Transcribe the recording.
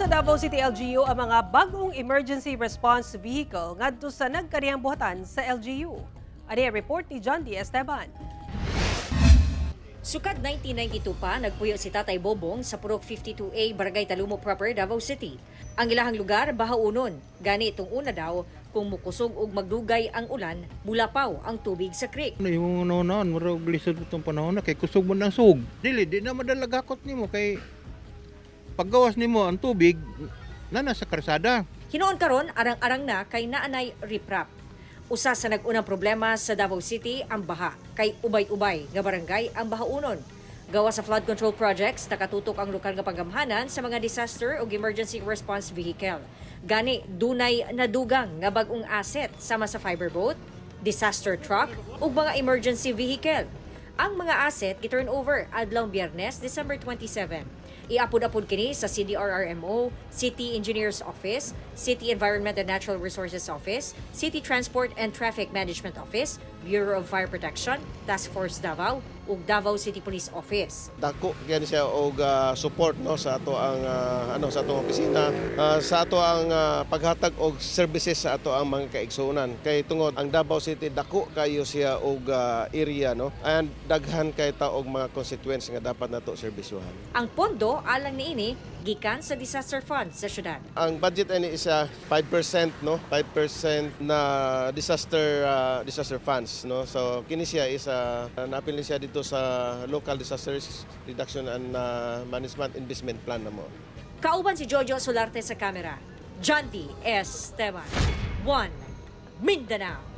sa Davao City LGU ang mga bagong emergency response vehicle ngadto sa nagkanihang buhatan sa LGU. Ani ang report ni John D. Esteban. Sukad 1992 pa, nagpuyo si Tatay Bobong sa Purok 52A, Barangay Talumo Proper, Davao City. Ang ilahang lugar, bahaunon. Gani itong una daw, kung mukusog og magdugay ang ulan, mulapaw ang tubig sa creek. Ano yung noon, murag lisod itong panahon na kay kusog mo ng sug. Dili, di na madalagakot nimo kay paggawas nimo ang tubig na nasa karsada. Hinuon karon, arang-arang na kay naanay riprap. Usa sa nag-unang problema sa Davao City ang baha, kay ubay-ubay nga barangay ang bahaunon. Gawa sa flood control projects, nakatutok ang lokal nga panggamhanan sa mga disaster ug emergency response vehicle. Gani dunay nadugang nga bag-ong asset sama sa fiber boat, disaster truck ug mga emergency vehicle. Ang mga asset gi-turn over adlawng Biyernes, December 27. Iapod-apod kini sa CDRRMO, City Engineers Office, City Environment and Natural Resources Office, City Transport and Traffic Management Office, Bureau of Fire Protection, Task Force Davao ug Davao City Police Office. Dako gyud siya og support, no, sa ato ang ano, sa atong opisina, sa ato ang paghatag og services sa ato ang mga kaigsuonan, kay tungod ang Davao City dako kayo siya og area, no, and daghan kay ta og mga constituents nga dapat nato serbisyuhan. Ang pondo alang niini gikan sa disaster fund sa syudad. Ang budget ani isa 5%, no, 5% na disaster funds, no. So kini siya is naapil ni siya dito sa local disaster risk reduction and management investment plan namo. Kauban si Jojo Solarte sa kamera. John D. Esteban. 1. Mindanao.